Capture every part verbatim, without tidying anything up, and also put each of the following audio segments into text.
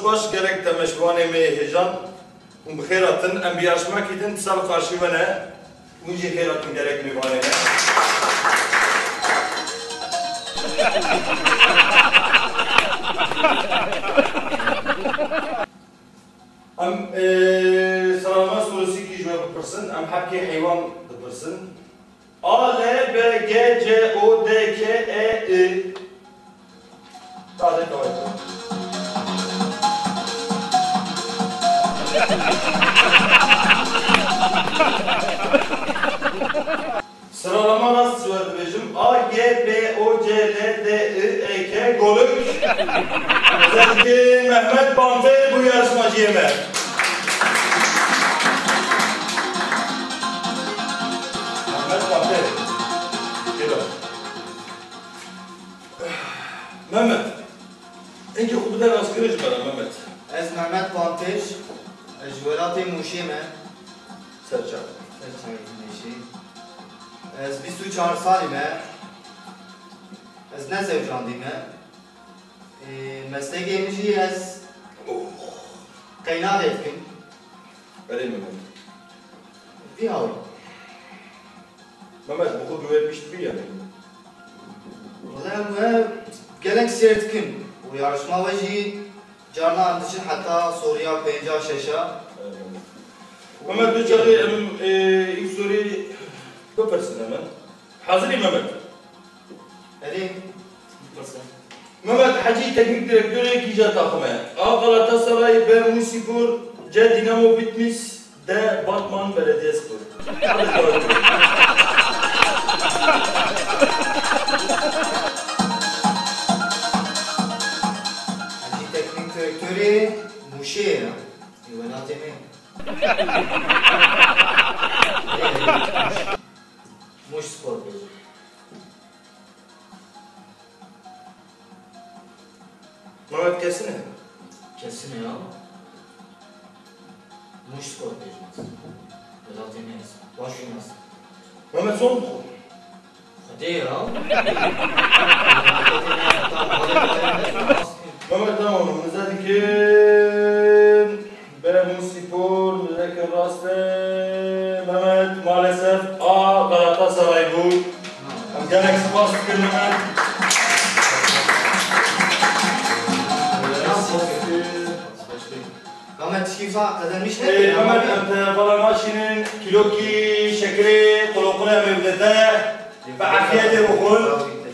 Baş, gelek temaşevanê me hêjan hûn bi xêr hatin. Em bi yarışmekî din dîsa li qarşî we ne. Hûn jî xêr hatin gelek mêvanê me. Em, e, sıralama sorusîkî ji we bipirsin. Em hebkê heywan dipirsin. A, L, B, G, C, O, D, K, E, I. Taze kawete. Sıralama rast ji we dibêjim. A, G, B, O, C, L, D, I, E, K, Goluk. Zengin Mehmet Panter bu yarışmacıya me. Mehmet Panter. Gel bak. Mehmet. Hinkî xwe bide rastkirin ji me re Mehmet. Ez Mehmet Panter, ez ji welatê Mûşê me. Serçav. Serçavê Mûşê. Ez bîst û çar salî me. Ez nezewcandî me. Ê, meslekê min jî ez Oh. qeyna dê dikim. Erê Mehmet. Vî hawî. Mehmet, bi xwe bi wê pişt bî yanî? Wele em we gelek sêr dikin. Û yarışma we jî carna em diçin heta soruya pênca şeşa. Mehmet, tu çaxê em, e, î sorî bipirsin hemen. Hazirî Mehmet? Erê, bipirse. Mehmet Hecî, teknik direktorê kîja taxim e? A, Galatasaray, B, Mûsîpor, C, Dinamo Bitmis, D, Batman Belediyespor. Hadi bakalım. Hecî teknik direktorê Mûşê ye. Ê welatê me. Ê, Mûş. Mûş Spor bêjin. Mehmet, kesin e? Kesin e ya. Mûş Spor bêjin. Welatê me. Baş nas. Mehmet, son bixwe. Xwedê ya. Mehmet, tamam, min zehd dikin. Beremû Spor, min zehd dikin rast e. Mehmet, maalesef A, Galatasaray bû. Em gelek spas dikin Mehmet. Ka me tişkî wisa qezenmiş Ê, neke ya. Mehmet, em te vala naşînin, kîlokî şekirê, quloqulê em ê bide te. Bi afiyetê bixwin.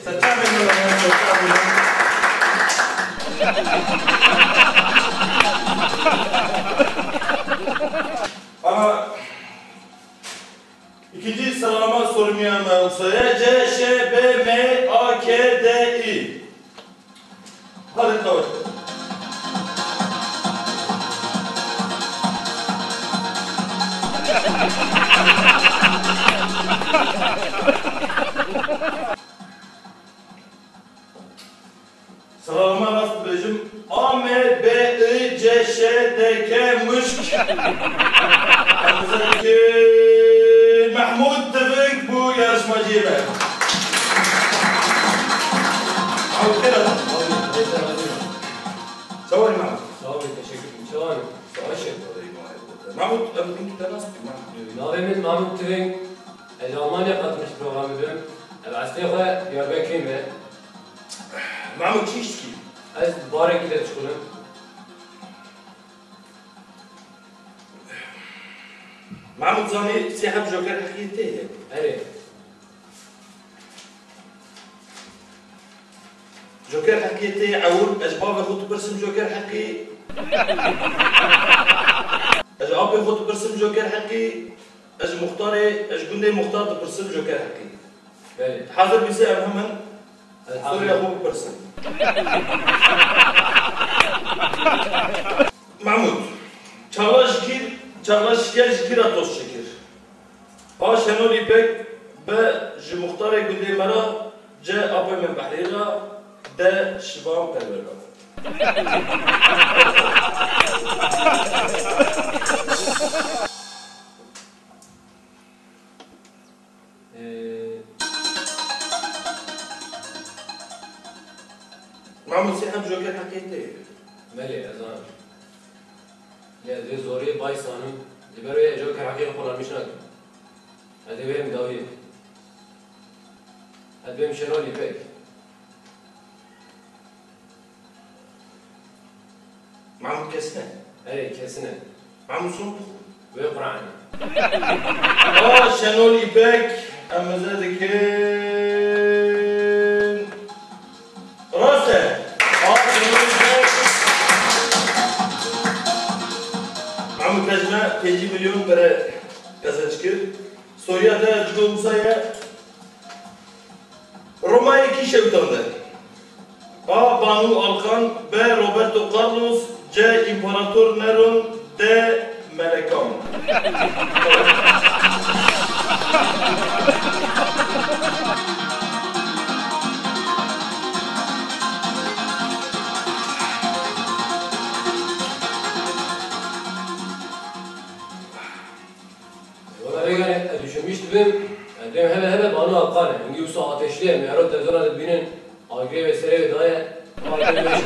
Serçavê min, serçavê min. Ama ikinci sıralama sorum ya, Mevsa'ya. C, Ş, B, M, A, K, D, İ. Hadi, tamam. Sıralama rast bêjim. A, M, B, I, C, Ş, D, K, Muşk. Mehmut Tiving bu yarışmacıyı be. Mahmut, gel hadi. Sağ ol, Mahmut. Sağ olun, teşekkür ederim. Sağ olun. Sağ ol, şey, Mahmut, em, Mahmut. Navê min Mahmut Tiving. Ez Almanya katılmış programı diyorum. Ez eslê xwe Diyarbekirî me. Mahmut, çi iş dikî? Ez barekî de dişixulim. Mahmut, zanî sê heb joker heqî tê ye. Erê. Joker heqî tê, ewil, ez ji bavê xwe dipirsim joker heqî. Ez ji apê xwe dipirsim joker heqî. Ez ji muxtarê, ez ji gundê muxtar dipirsim joker heqî. Belê. Hazir bîse em hemen soruya xwe bipirsin. Mahmut, çaxla ji kî, çaxla şiker ji kî re toz çêkir? A, Şenol İpek, B, ji muxtarê gundê me re, C, apê me Behrê re, D, Şivan Perwer re. Ee, Mahmut, sê heb joker heqê te ye. Belê, ez zanim. Lê ez vê zoriyê bay sanim. Ji ber wê ez cawekê heqê xwe xulamîş nakim. Ez ê bêm dawiyê. Ez bêm Şenol Îpek. Mahmûd kesine. Erê, kesine. Mahmûd Sompix. Wê Qur'anê. A Şenol Îpek, em meze dikin. Rast e. A Şenol Îpek. Mahmûd Kesine pêncî milyon pere qezenc kir. Soriya te Cigo Musa ye. Romayê kî şewitande? A Banu Alkan, B Roberto Carlos, C İmparator Neron, D Melekam. Wala rêganê ez düşünmüş dibim, ez dibêm hebe hebe Banu Alkan e. Hingî wisa ateşli ye, me hero televizyona de dibînin, agirê wê serê wê daye, ama agirê wê çi?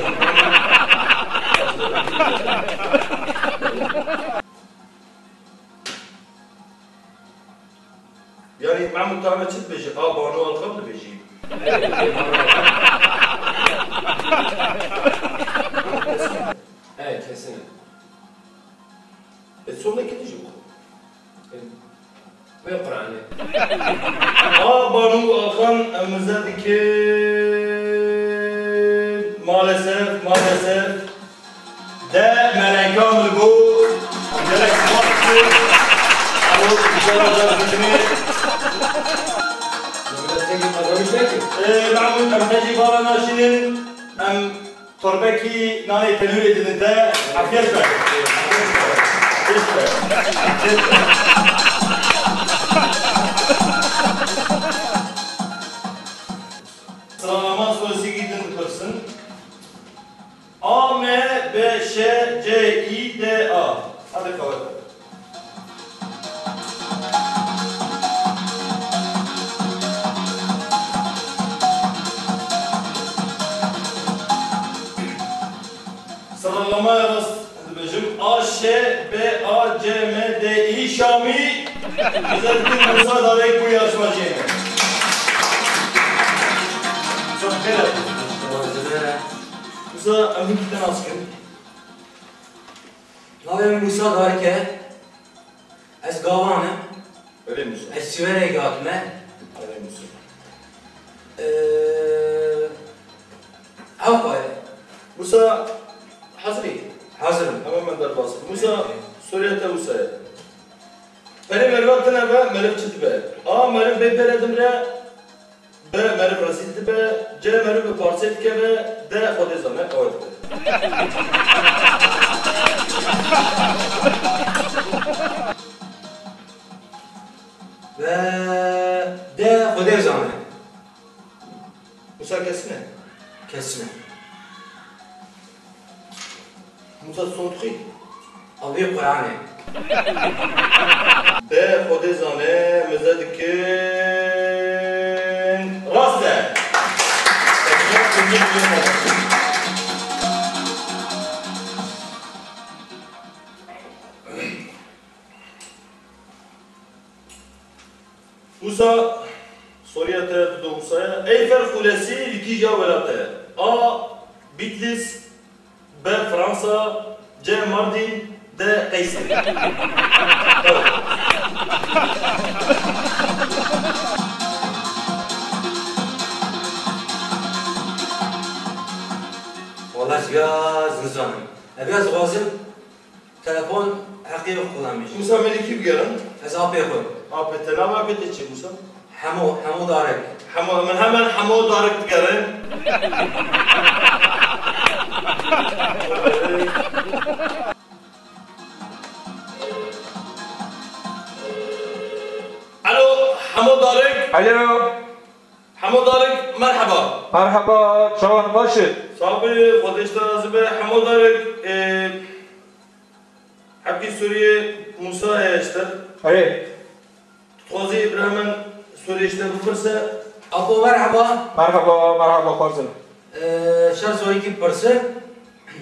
Yani Mahmut Tame çi dibêje? A Banu Alkan dibêjî. Evet, kesin. E, sonraki ne bu? E, ve Kur'an'ı. A Banu Alkan, em meze dikin. Maalesef, maalesef. De Melek Kamil bu. Gerek spas dikin. Ama inşallah da bitirmeye. Millet tek kazanmış ne ki? E, Mahmut, em tecrübe naşinin. Em Torbekî nanê tenûrê didin te, afiyet be. Afiyet be. Afiyet be. Sıralama sorusu gidin dipirsin. A, M, B, Ş, C, İ, D, A. Hadi kawete. Sıralama rast dibêjim. A, Ş, B, A, C, M, D, İ, Şamî. Güzel bir Musa Darek bu yarışmacı. Çok helal. Musa, em hîn te nas kirin. Navê min Musa Darek e. Ez gavan im. Erê Musa. Ez Sîverê hatime. Erê Musa. Ee, ew xwe. Musa, hazirî? Hazir im. Hemen ben derbas. Musa, soruya te wisa ye. Perê meriva tune be, meriv çi dibe? A, meriv bê pere dimre, B, meriv rezîl dibe, C, meriv bi parsê dikeve, D, Xwedê zane, qewet be. Ve D, Xwedê zane. Musa kesine. Kesine. Musa Sontxî. Avê Qur'anê. De Xwedê zane, meze dikin. Rast e. Wisa, soruya te dido wisaya. Eyfel Kulesi li kîja welata ye? A, Bitlis, B, Fransa, C, Mardin, D, Qeyseri. Evet. Wala ez ya nizanim. Ez ya dixwazim Telefon heqê xwe kullanmîş. Musa Melîkî bigerin. Ez apê xwe. Apê te, navê apê te çi Musa? Hemo, Hemo Darek. Hemo, min hemen Hemo Darek bigerin. Alo, Hemo Darek. Alo. Hemo Darek, merheba. Merheba, çawan baş e? Sax be, Xwedê ji te razî be. Hemo Darek, e, Hebkî Sûriyê Musa heye ji te. Erê. Tu dixwazî bira min Sûriyê ji te bipirse? Apo merheba. Merheba, merheba xwarzin. Ee, şer zorîkî bipirsin.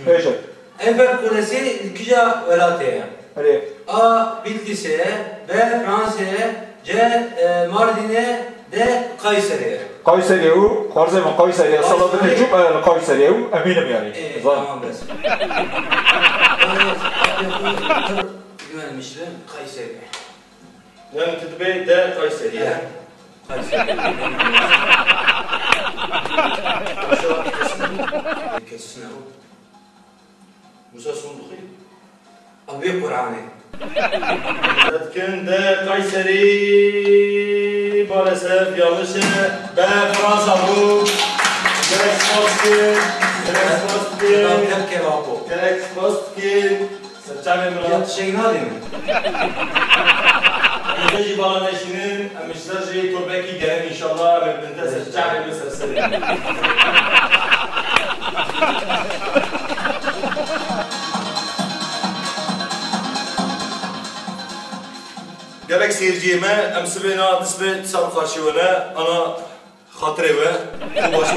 Bêje. Eyfel Kulesi li kîja welatê ye? Erê. A. Bîtlîsê ye, B. Fransê ye, C. E, Mardînê, D. Kayserê ye. Kayserê û xwarzê min Kayserê ye. Sala Kayserê. Din çûm, e, li Kayserê û emînim yani. Ê, zan. Tamam bes. Güvenmiştim, Kayserê. Yani tu dibê D. Kayserê ye. He. Kayserê. Kesine o. Musa Sunduxî. Ew bê Qur'anê. Dikin D. Kayserî maalesef yanlış e. B. Fransa bû. Gerek spas dikin. Gerek spas dikin. Gerek spas dikin. Serçavê min. Ya tiştek nadî min. Em jî bala neşînin, em ji ser jî turbekî gerin înşallah, em ê bin te serçavê min ser serê. Gelek seyirciyê me, em sibê na distbê sar qarşî we ne, ana xatirê we, xwe baş